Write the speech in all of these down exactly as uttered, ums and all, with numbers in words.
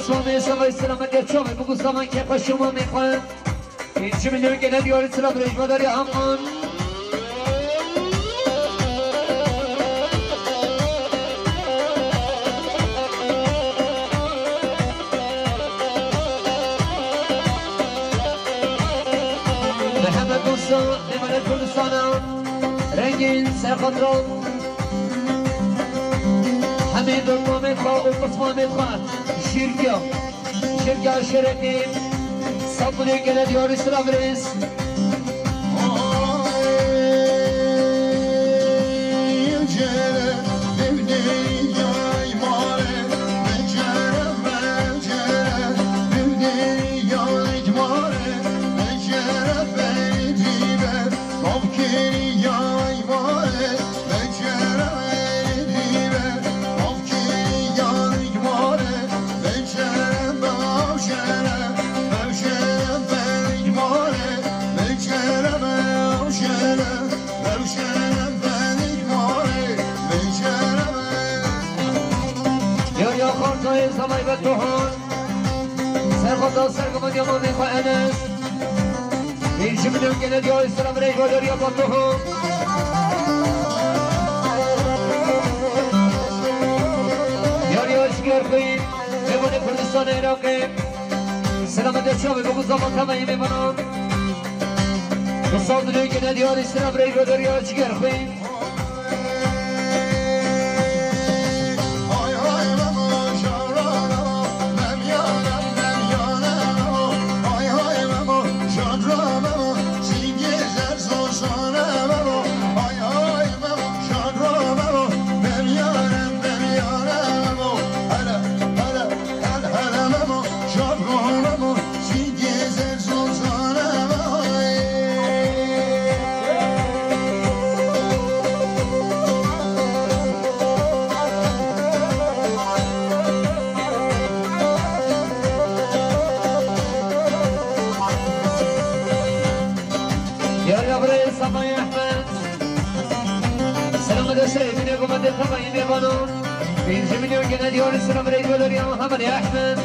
Şomê sevay selamet ya çavê, bûku zaman kê xwe şoma mê xwe. Pêncî milyon gene diyarî silav rêjvedar ya heman. Mihemed Musa, Mihemed Kurdistana, rengîn serxatran. Hemî dormamê xwe û qismamê xwe şîrkiya. Şirka şerekî, Sabunê gele diyarî silav rêz. Ya, ya, Xartayê Zemayê Betuhan. Serxweza sergimên ya mamê xwe Enes. Pêncî milyon gene diyarî silav rêjvedar ya Betuhan. Yar ya şiker xwîn. Mêvanê Kurdistan Iraqê. Selamet ya çavê, bûku zaman temeyî mêvanan. Bi sal dilê gene diyarî silav rêjvedar ya şiker xwîn. Yar ya birayê Samayê Ehmed. Selam da serê bîne, ku me dê temayî mêvanan. Pêncî milyon gene diyarî silav rêjvedar ya Hemanê Ehmed.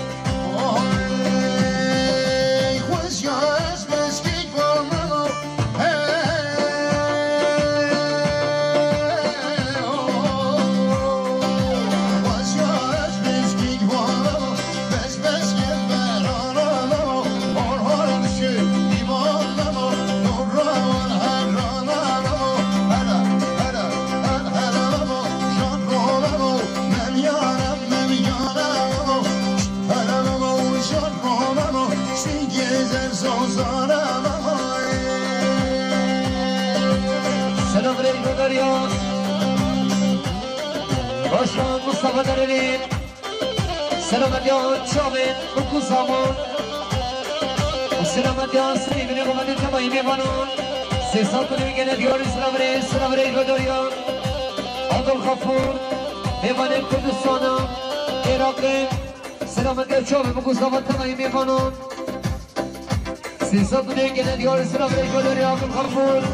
Selam rêjvedar ya Başkan Mustafa Dereli. Selametiya çavên bûku zaman. Û selametiya serê bîne, ku me dê temayî mêvanan. Sê sed milyon gene diyarî silav rêz, silav rêjvedar ya Abdulxafûr, mêvanê Kurdistana Iraqê. Selametiya çavê bûku zaman temayî mêvanan. Sê sed milyon gene diyarî silav rêjvedar ya Abdulxafûr.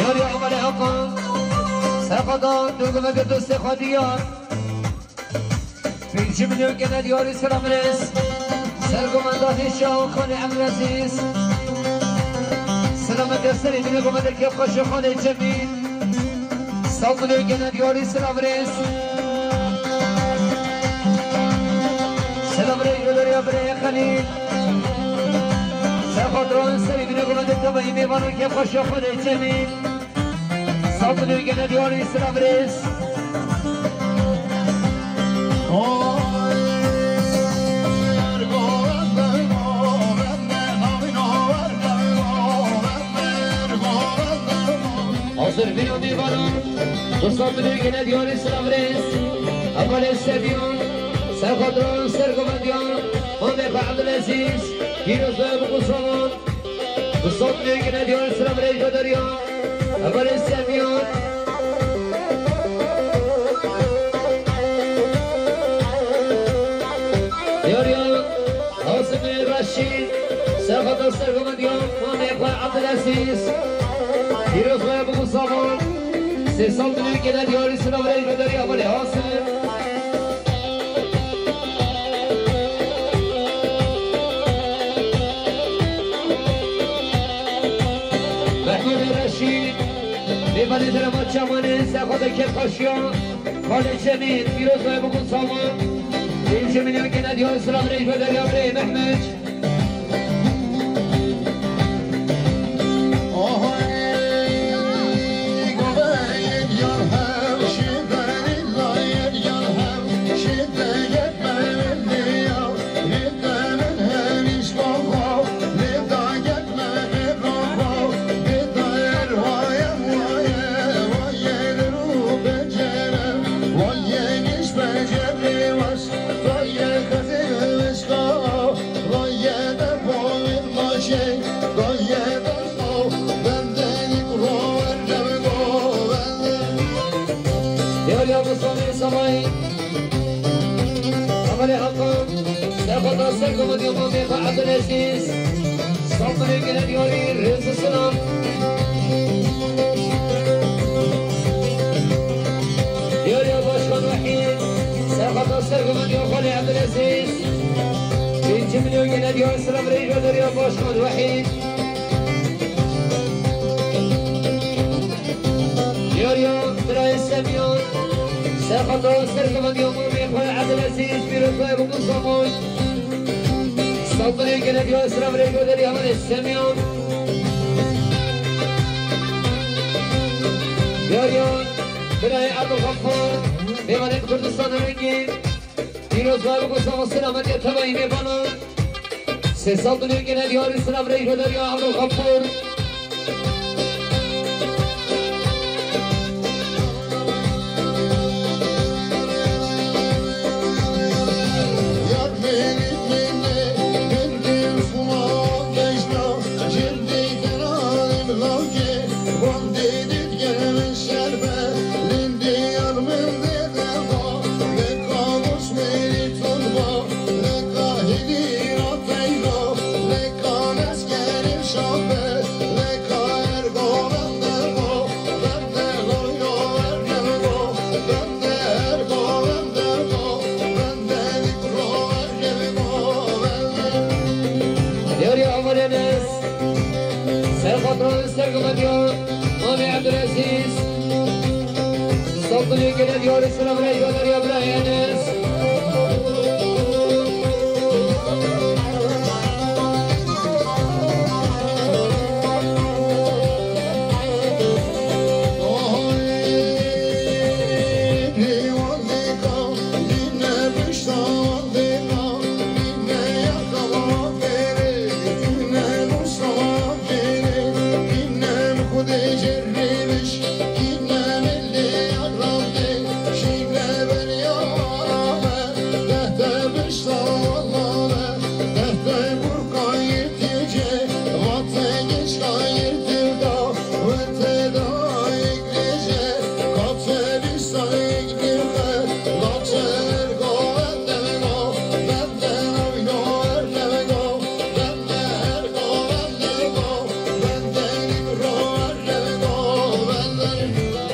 Yar ya Amalê Hakan, Serxweza dûgumeke dostê xwe diyar. Pêncî milyon gene diyarî silav rêz. Sergomendatê Şaho Xanê Emrezîz. Selamet ya serê bîne, ku me dê kêfxweşê Xanê Cemîl. Sed milyon gene diyarî silav rêz. Silav rêz ji Lorya Birê Xelîl. Serxweza serê bîne, ku me dê temayî mêvanan kêfxweşê Xanê Cemîl. Sed milyon gene diyarî silav rêz. Hazir vînandî vana, dostan min ê gene diyarî silav rêz. Hevalê Semîyan, ser xatira sergovendiyan, Mamê xwe Ebdulezîz, pîroz be bi qûsavan. Dostan min ê gene diyarî silav rêz vederiya. Hevalê Semîyan. Diyariya Asimê Reşîd, ser xatira sergovendiyan, Mamê xwe Ebdulezîz, pîroz be bi qûsavan. Sê sal min ê gene diyarî silav rêz vederiya hevalê Asim. Mehmûdê Reşîd, mêvanê derema çamanê, ser xatira kêfxweşiya xalê Cemîl, pîroz be bi qûsavan. Ê Cemîl ya gene diyarî silav rêz vederiya birê Mehmûd. Diyar ya Mustafa Samayî. Hevalê Hakan. Ser xatira sergovendiya Mamê xwe Ebdulezîz. Sal min ê gene diyarî rêz û silav. Diyar ya Başkan Wehîd. Ser xatira sergovendiya xalê Ebdulezîz. Pêncî milyon gene diyarî silav rêz vederiya Başkan Wehîd. Diyariya birayê Semîyan, ser xatira sergovendiya Mamê xwe Ebdulezîz, pîroz be bi qûsavan. Sal min ê gene diyarî silav rêz vederiya hevalê Semîyan. Diyariya birayê Ebdulxefûr, mêvanê Kurdistan rengîn. Pîroz be bi qûsavan, selametiya tevayî mêvanan. Sê sal min ê gene diyarî silav rêz vederiya Ebdulxefûr. Diyariya Amar Enes. Ser xatira sergovendiya Mamê Ebdulezîz. Sal min ê gene diyarî silav rêz vederiya birayê Enes.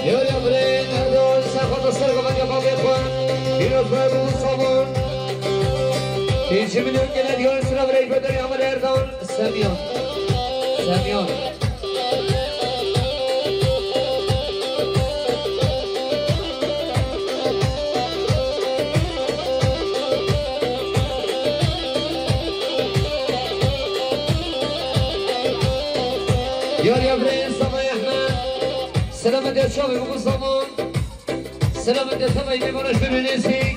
Diyariya birê Erdogan, ser xwe, ser xwe, ya bavê xwe. Pîroz be, bû savan. Pêncî milyon gene diyar silav rêz vederiya Amar Erdogan. Semyan. Semyan. Diyariya birê Samayê Ehmed. Selamet ya çavê bû savan. Selamet ya tevayî mêvana ji dûr û nêzîk.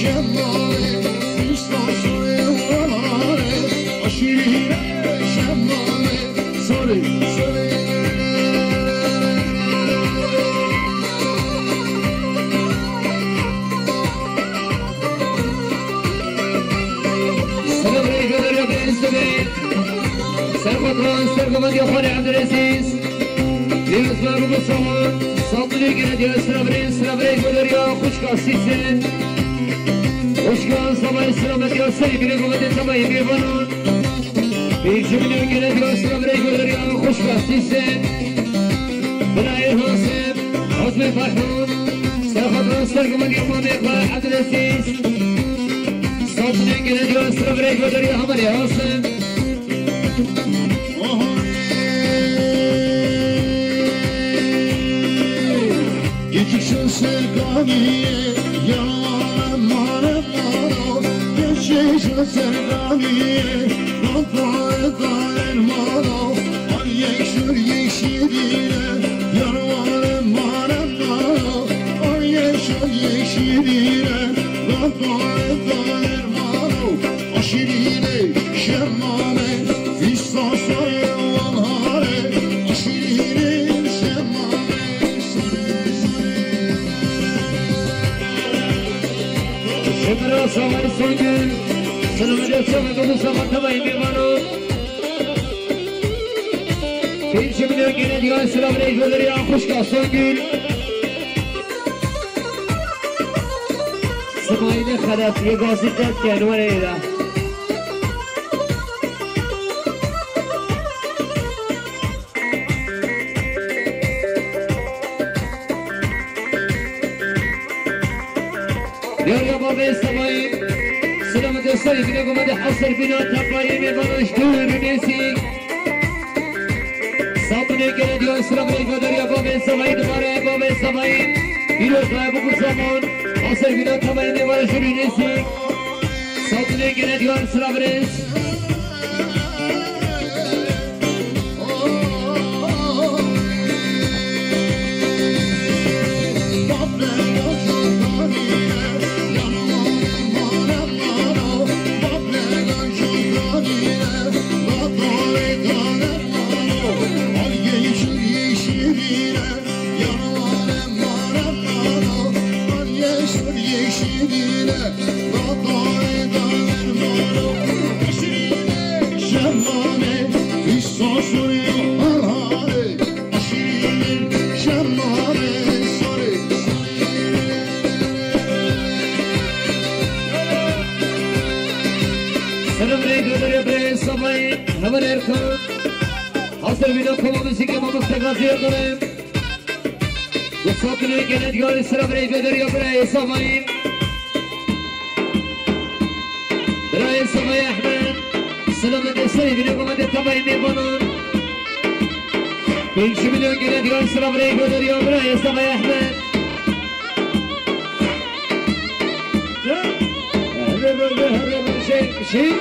Şemale, Mustafa Şemale, aşire Şemale. Sorry, sorry. Selam aleyküm, ya ben size. Serkotan, Serkotan, ya Xalê Abdülaziz. Diyos ve Rubu Saman. Saldırı gene diyor, sıra verin, sıra verin, gönder ya, kuşka sisin. Kuşka sabah selamet ya, sevgili kuvveti sabah bir bana. Bir cümle gene diyor, sıra verin, gönder ya, kuşka sisin. Bıra Erhasim, Azmi Farhun. Serkotan, Serkotan, ya Mami, Xalê Abdülaziz. Saldırı gene diyor, sıra verin, gönder ya, Hamar Erhasim. Geçik sesler kamiye, yalan mare maro. Geçik sesler kamiye, rafa dair maro. Ay yeşil yeşiline, yalan mare maro. Ay yeşil yeşiline, rafa dair maro. Aşirine, şemame, vîsa sarê wan hare. Aşirine, şemame, sarê, sarê. Şemara Savar Songül, selamete Savar Songül, Savar Tavayê mêvano. Pênc milyon gene digan silav rê guleriya xwişka Songül. Simayîlê xelet yê gazî dest kene were êra. Diyar ya babê Semayî. Silametê serê bine gomedê Hesir bîna tepayê mêvanoş dûr û nêzîk. Sabunê gele diyor, sıra buraya gönder ya, babê Semayî, dubare babê Semayî. Pîroz ve bu zaman. Hesir bîna tepayê mêvanoş dûr û nêzîk. Sabunê gele diyor, sıra buraya. Heval Erkan. Hazır bir de kova müzik yapmamız pek hazır durun. Kutsatlılığı gene diyor, sıra birey bederiyor, birey Samay'ın. Birey Samay Ahmet. Selamet eseri bile kova de tabayı ne bunun. Birinci milyon gene diyor, sıra birey bederiyor, birey Samay Ahmet. Şey, şey, ha.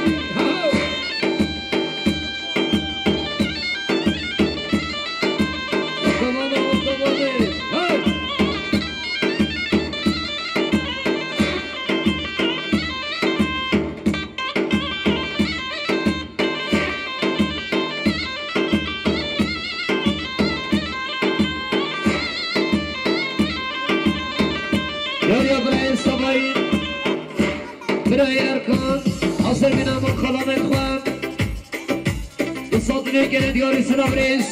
Yar ya birayê Sabayî, birayê Erkan, hazir bîne min xalamên xwe. Bi sazînê gele diyarî silav rêz.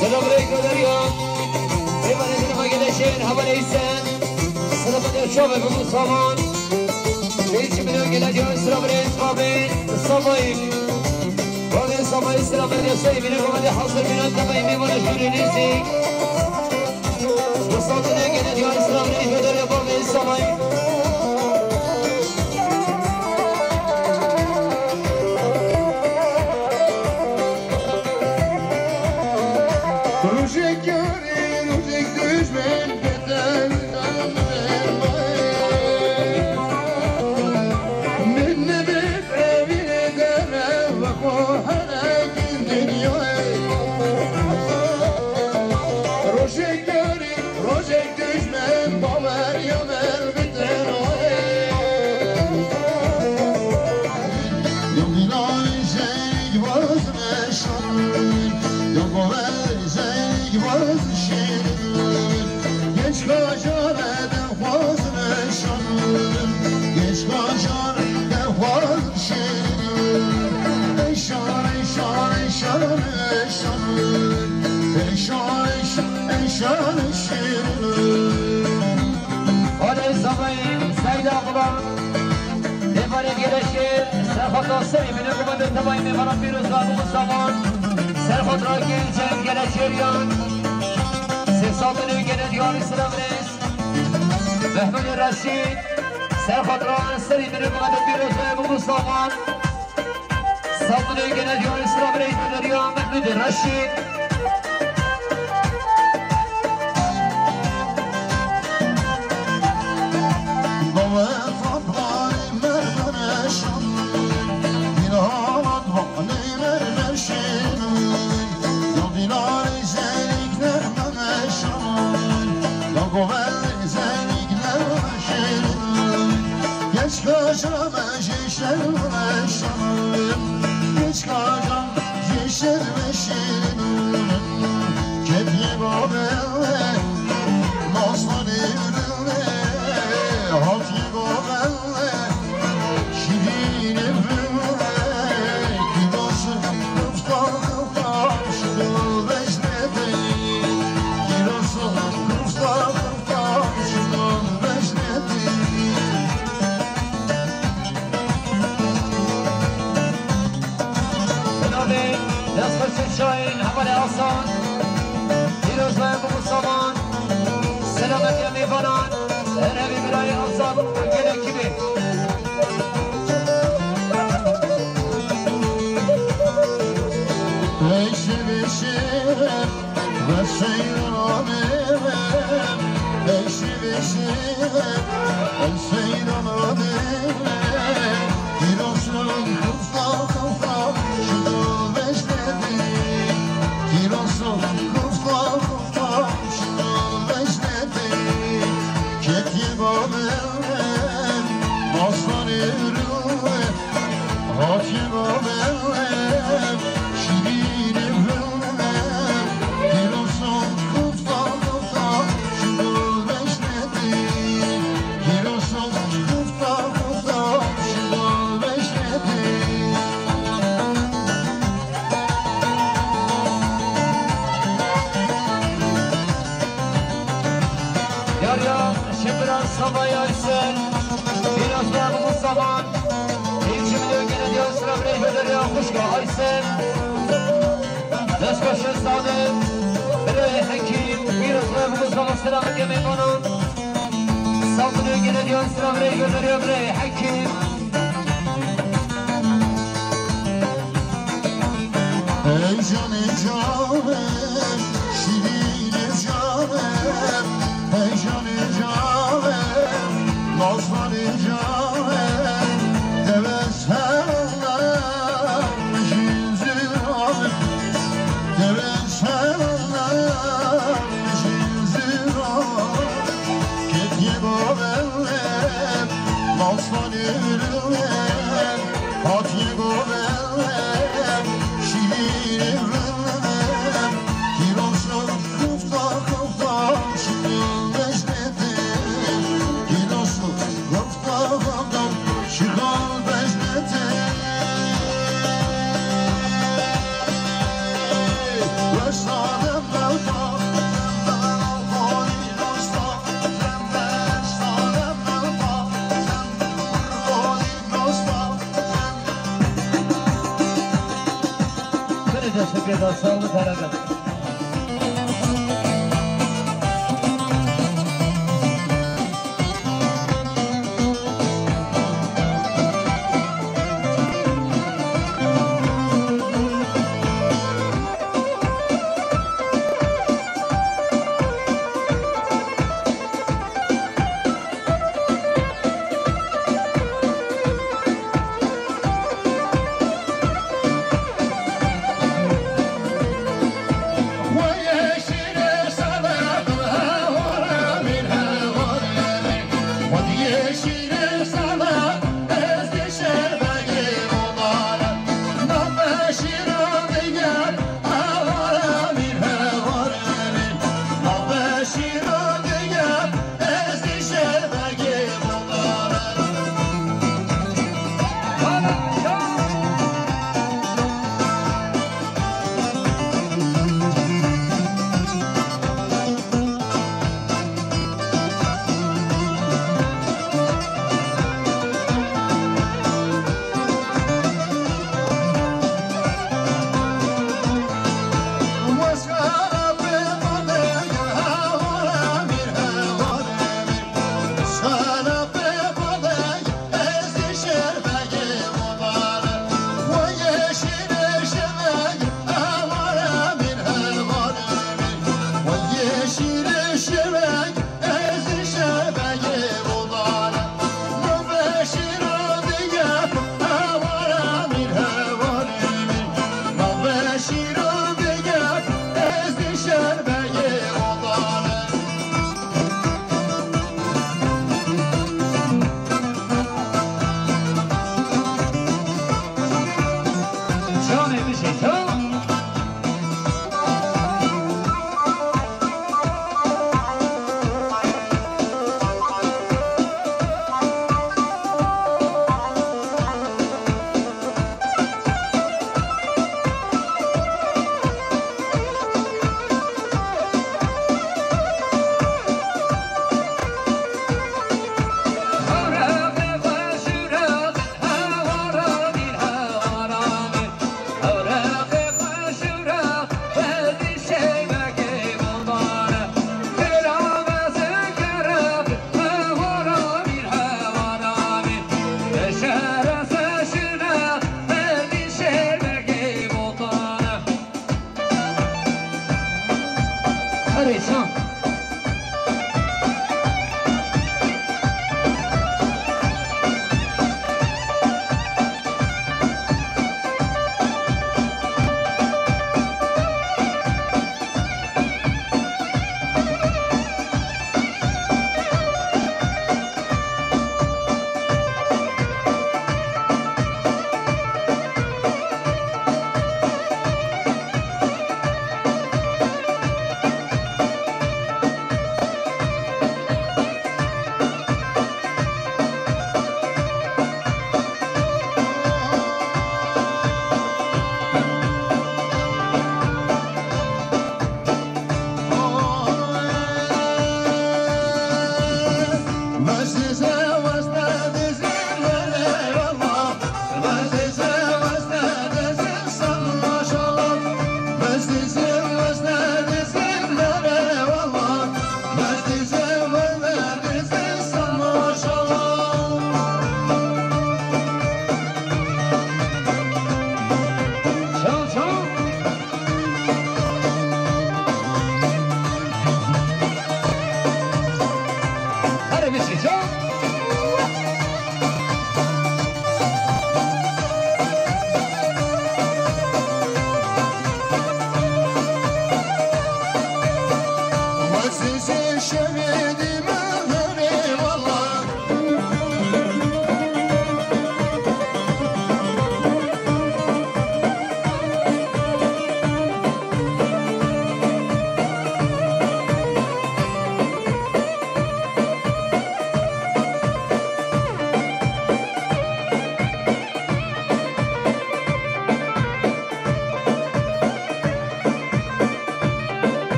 Selamünaleyküm Derya. Eyvallah canıma geleşin, haber eysen. Selamet ya çabe bu saman. Hiç milyon gele diyor, sıra bire sabi, sabayım. Bavê Samayî silav erdê sey bîne komedî hazir bîne tebayî mêvana jûrî nêzî. Bi sazînê gele diyar silav rêj ve derya bavê Samayî. Rojek yarê, rojek dijmin, beter. Rojek yarî, rojek dijmin, baweriya me li te nayê. Ya dîlanê zeyg vaz meşan, ya gover zeyg vaz şirin. Genç kajar eden xwazin eşan, genç kajar eden xwazin şirin. Eşan, eşan, eşan, eşan. Eşan, eşan, eşan şirin. Hadi Samayî, Seyda Bulan. Devarê geleşê, serxwata serî min û min de tebayî mêvana pîroz ve bu saman. Serxwata gel cem geleşê yan. Sê sal min û gene diyarî silav rêz. Mehmûdê Reşîd, serxwata serî min û min de pîroz ve bu saman. Sal min û gene diyarî silav rêz Derya Mehmûdê Reşîd. Baba Fatmayê mermereşan, dîlan Fatmayê mermereşan, ya dîlanê zeyk nermereşan, ya goverê zeyk nermereşan. Geç kaşa me jî şermereşan, geç kaşa jî şermereşan. Ketiye babele, naslanê ürüne, hatiye babele. Binavê destxistê çayên hevalê Asan, pîroz be bi saman, selametiya mêvanan, her evî birayê Asan û gelekî be. Beşe beşe, beşe yanê, Yar yar, şibra Sava Aysen, biraz daha bu zaman, ilçimde gene diyor sıra bile gönder ya, kuşka Aysen. Destbaşı sade, bile hekim, biraz daha bu zaman sıra bile memnun. Sağ olun, gene diyor sıra bile gönder ya, bile hekim. Hey canê canê, şîrînê canê, hey canê canê, nazlanê canê, tevez helan jin ziran, tevez helan jin ziran, ketiye baver, nazlanê rüve. Hatiye govem, şîrê rüvem, kîroşo kufta kufta, şîrê vejnete, kîroşo kufta kufta, şîrê vejnete. Weşta dem belta, dem belta, Belê destê pê de, sağlık, herhalde.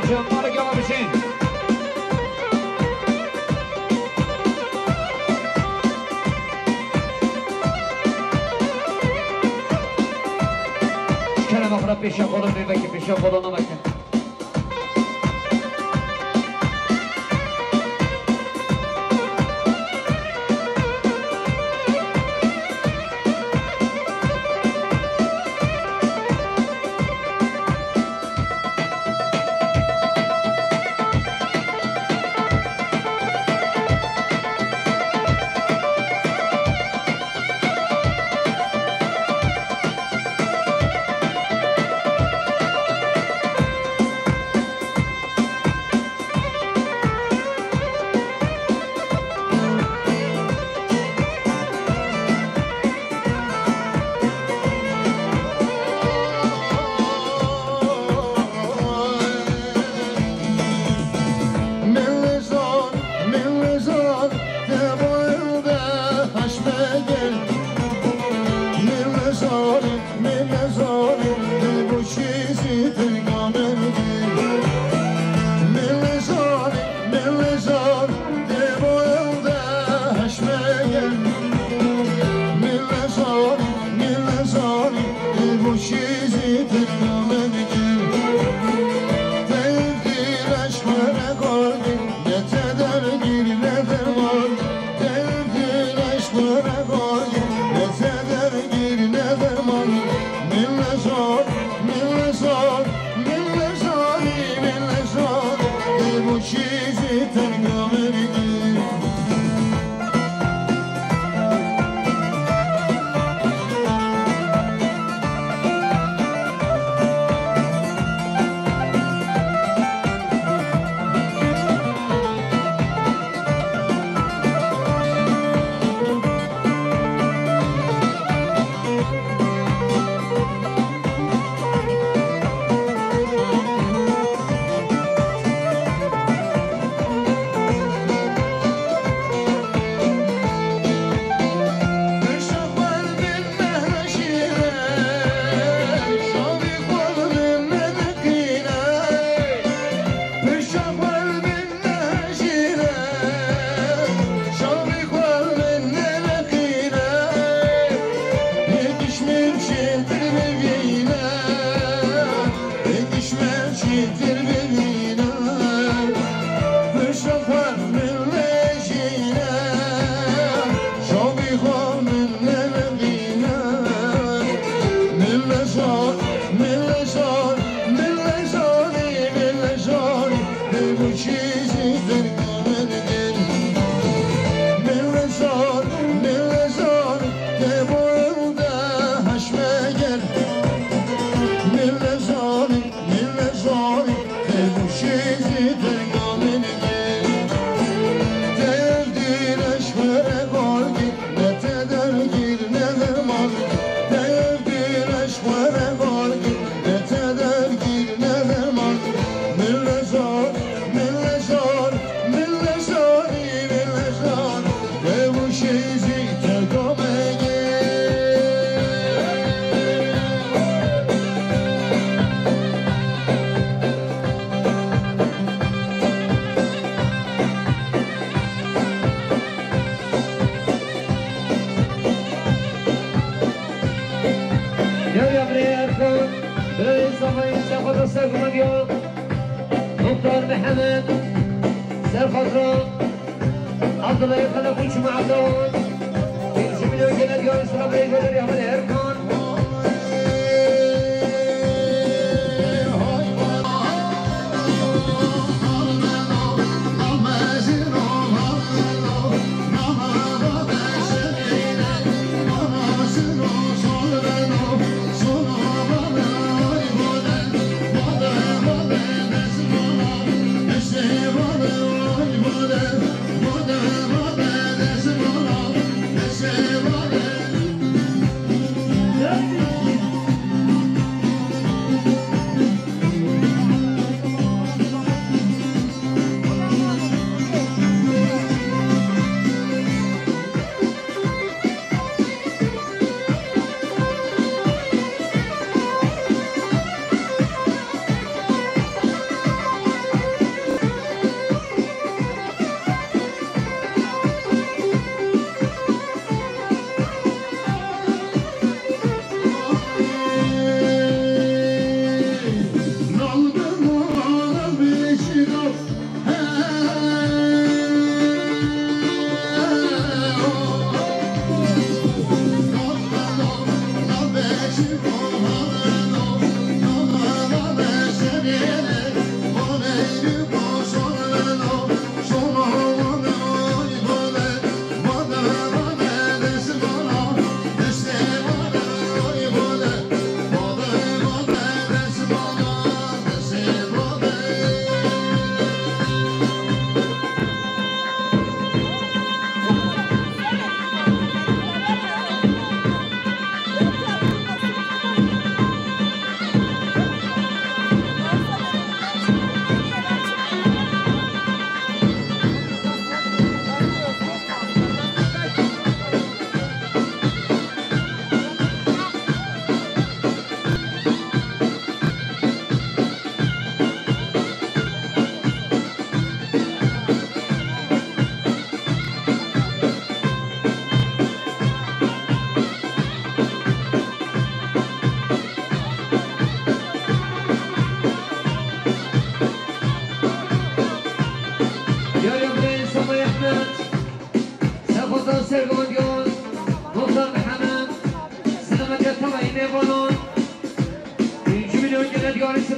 Canlar gava biçin. Kerem axra pêşa kolon bê vekin, pêşa kolon vekin. Gel ya buraya Erkan. Buraya Safa'yı, Safa da Serkan ya. Muhtar Mehmet. Serkan. Abdullah Yakala Kuçma Abdullah. Birinci milyon gelen yarışına buraya gönderiyor. Hadi Erkan.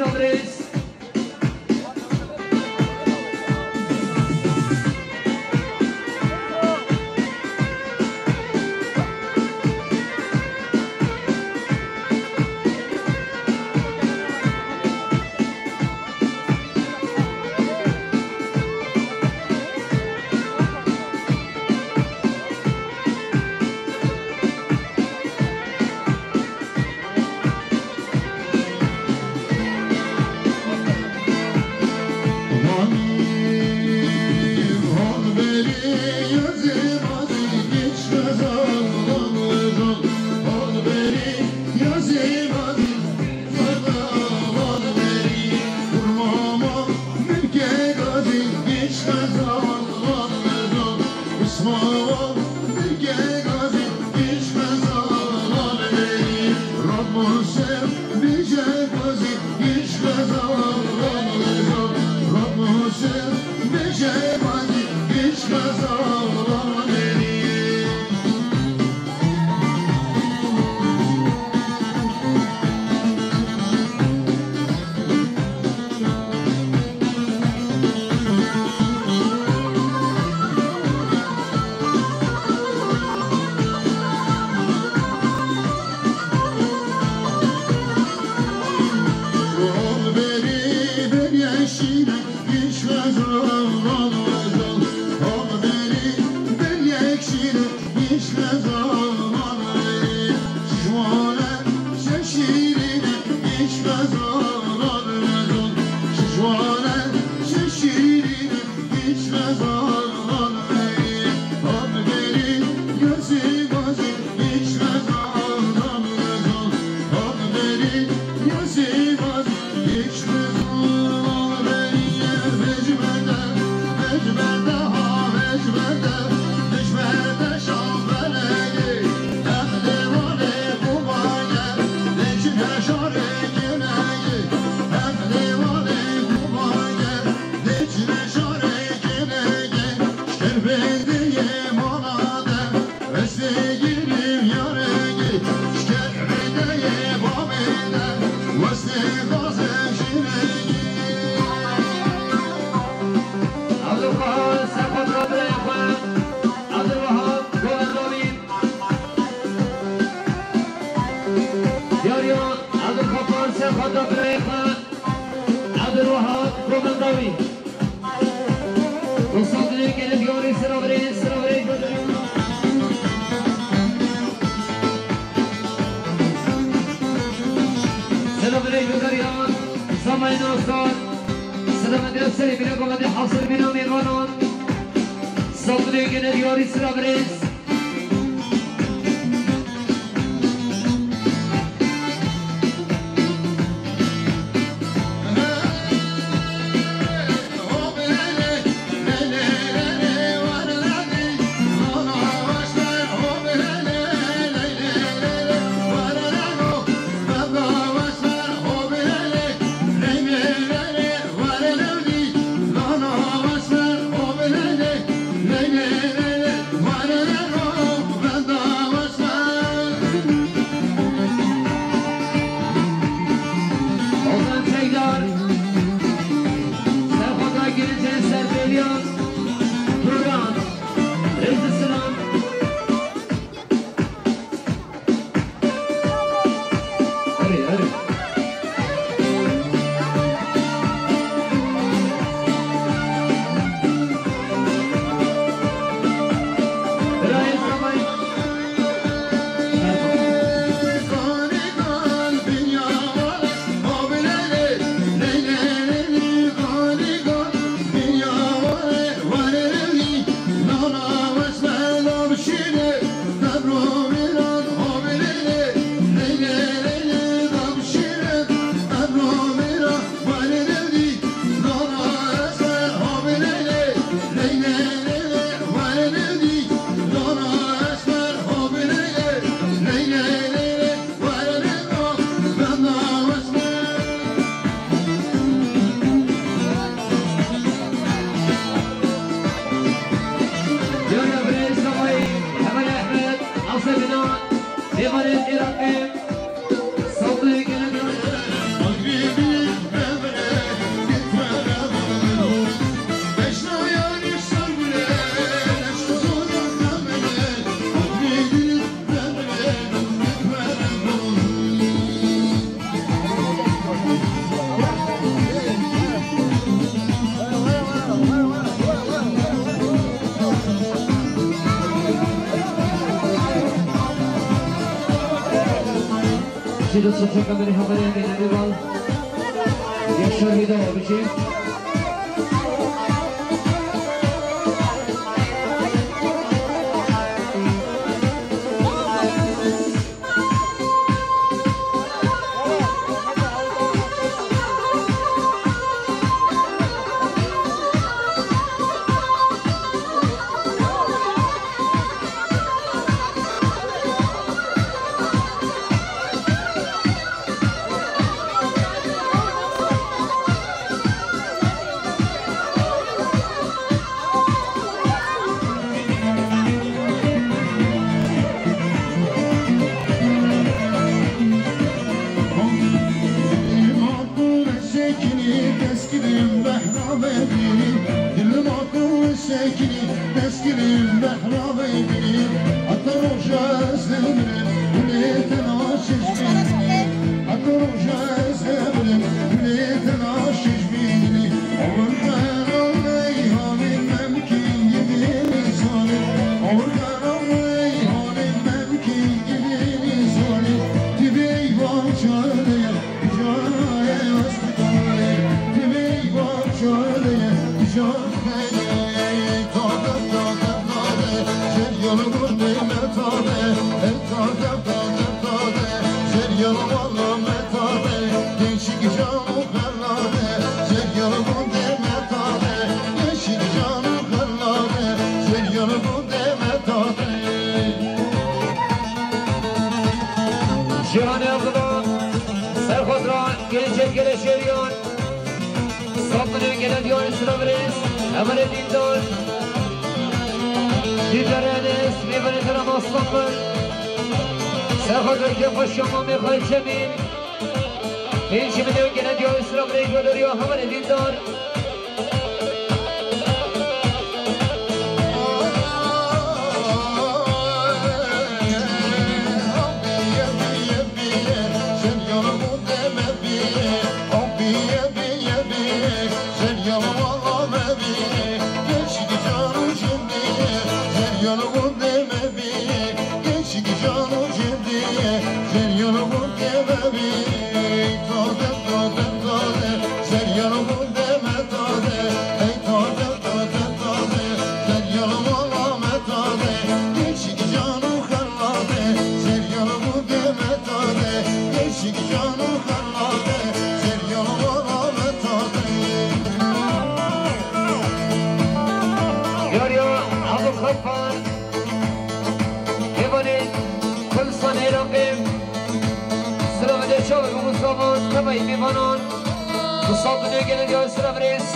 Birêz. Abdulqahar Serxwet Rabirayê xwe, Abdulwehab Govendavî. Diyariya Abdulqahar Serxwet Rabirayê xwe, Abdulwehab Govendavî. Usta dilê gelê diyarî sira virê, sira virê. Sira virê Gudariyan, Samayê Nasar. Selametê serê bîra Govendê Hasir bîna mêvanan. Saldırıya gene diyarî sira virêz. Ozan Çekdar, Serxwet Akgirincên Serpêliyan, Turan, Rêz û Sinan. Erê, erê. Birayê Samayî. Dost û çeka berê hevalên bênevî wan. Yaşar Hêda bijî. Sekinî, destgirî behra veynî, heta roja ez dimirim, gulê te naşiş bînî. Heta roja ez dimirim, gulê te naşiş bînî. Awir xera meyhanê memkî gidî zanî. Awir xera meyhanê memkî gidî zanî. Ti bey van çare. Cîhanê Abdullah, Serxwezra, Geleceğe Geleşeriyan, Sabunê gele diyarê Siravirêz, Hevalê Dîndar, Dîdarê Enes, mêvanê te re mastan bin. Serxwezra Kêfxweş Şama Mêxay Çemîn, pêncî milyon gele diyarê Siravirêz, Joleriya Hevalê Dîndar. Yar ya, Abu Xafar, Mêvanê Kurdistanê Iraqê, silavê de çavê Mustafa, tevayî mêvanan, Mustafa Nûgel ya Siravirêz.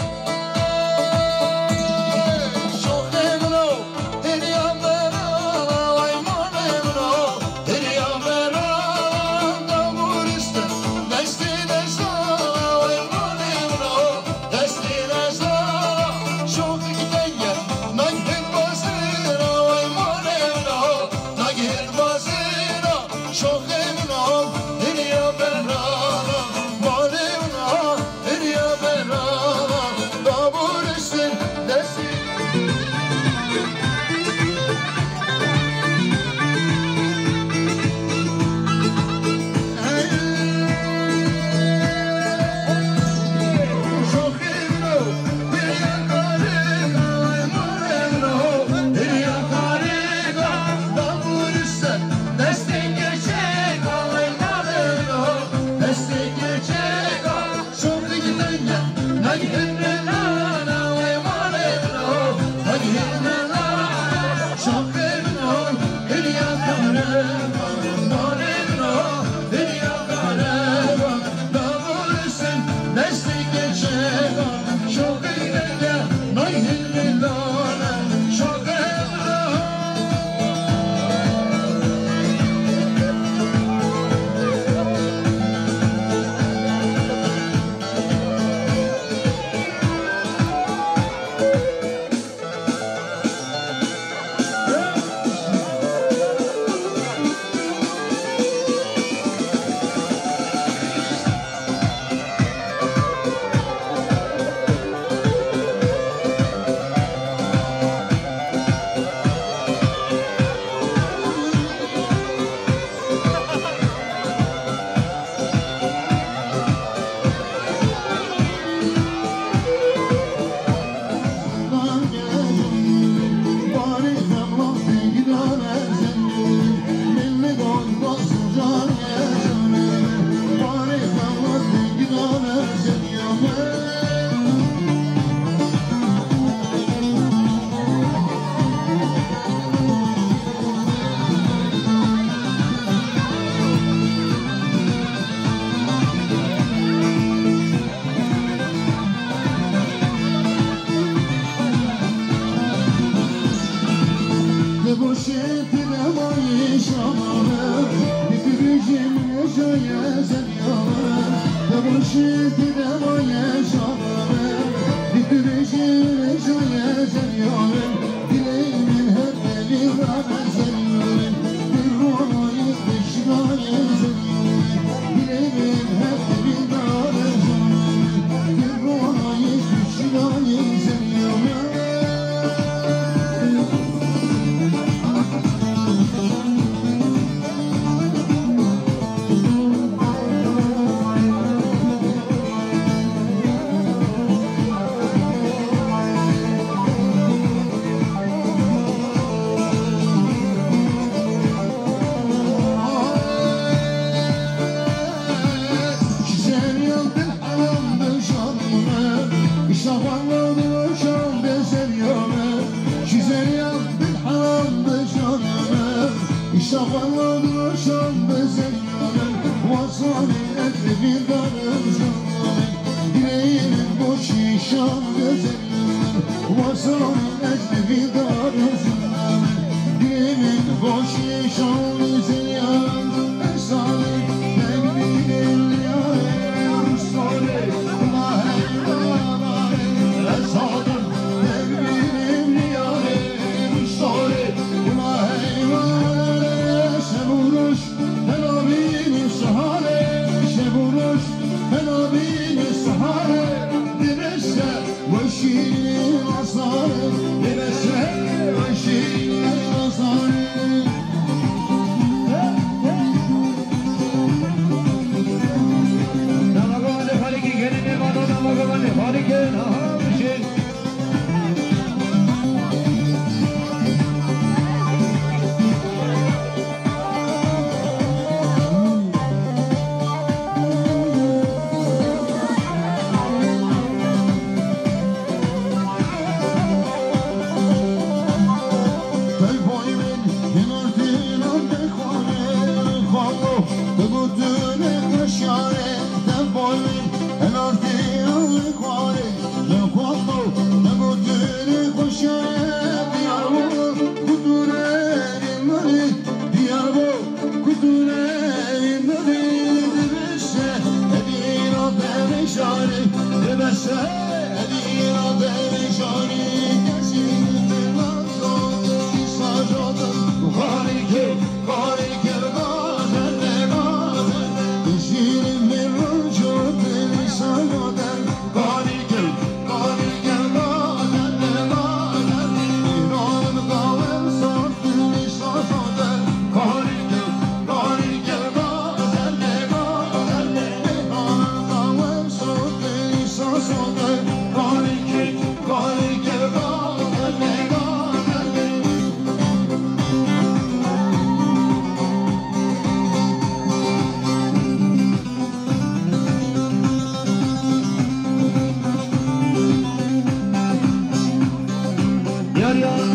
Yar yar,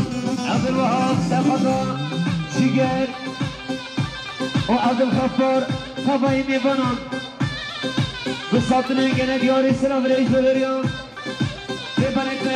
Abdülvahap, Sefada, Şiger û Abdülxaffar, xafayê mêvanan. Bi satinên gelek yarî silav rêj biveriyan. Tê belek be.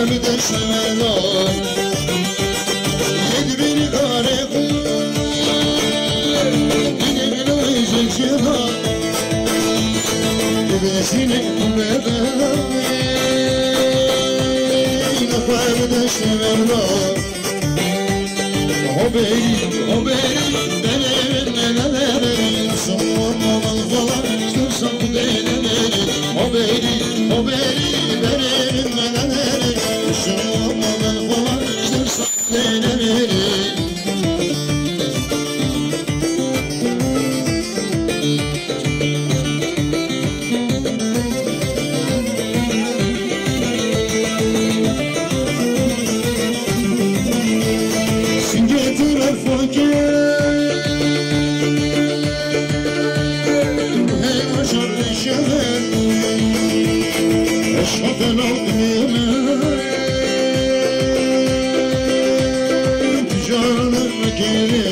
Bi deşt mena, yê dibînî karê xwe, dibînî wê jê çi da, dibêjînê xwe bê, xwe bi deşt mena. Hobêrî, hobêrî, berê min, berê min, soma min falan, tu saf dê, dê, dê, dê. Hobêrî, hobêrî, berê min, berê min, berê min, soma min falan, tu saf dê, dê, dê, dê. Singê tu berfakê, hey aşar şever, eşxafe navdimê min, tu canê min kêrê.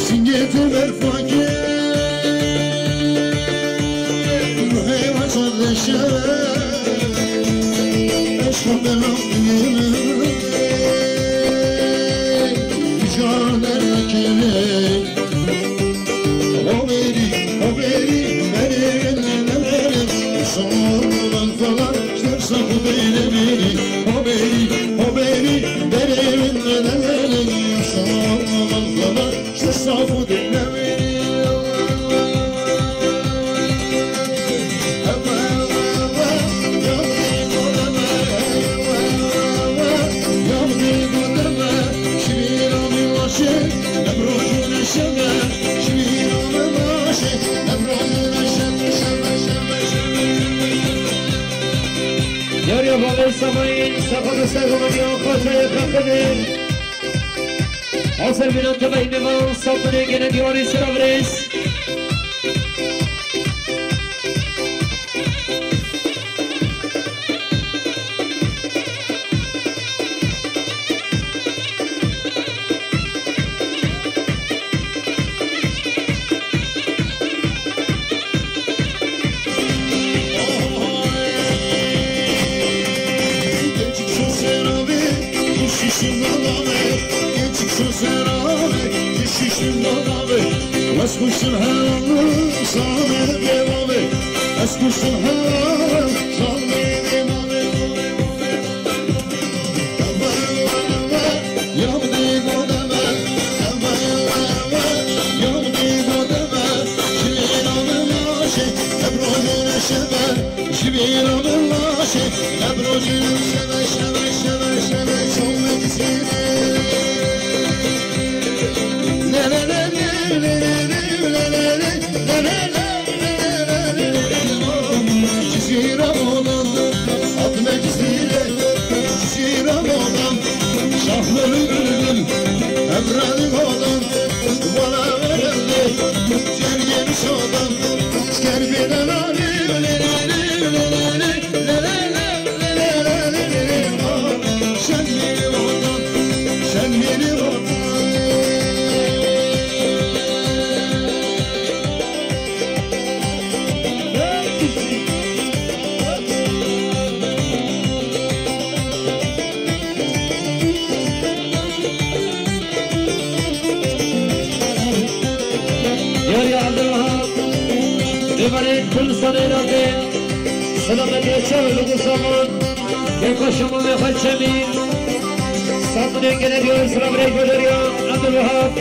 Singê tu berfakê, ruhê we çar deşe, eşqa belam diyê min, tu can dernekê min. Hoverî, hoverî, berê, berê, berê, sor min falan, ser saf bêne bênî. Hoverî, hoverî, berê, berê, berê, sor min falan. Ji saf û dî newêrî. Yarya bavê Semayî, sefa de ser û ya xaçayê xeqidê. Hazir bînin tevey mêvan, safirê gene diyarî sira virês. Şişim dodavê, geçik şu serave, şişim dodavê. Wes kuştim helalım, sağ ol, bevavê. Wes kuştim helalım, sağ ol, bevavê. Cizîra olan, Fatme Cizîre, Cizîra olan, şahlı bülbül, Emrani olan, bana verildi, Cergeni olan, Skerbiden Ali, sen benim adam, sen benim adam. Yarî Abdulwahab, Dêvarê Kurdistanê Iraqê, selametê çav û li Kurdistanê, Kêfa Şamê xwe çemî, Samûnê gele diyor, selamünaleyküm, Yarî Abdulwahab.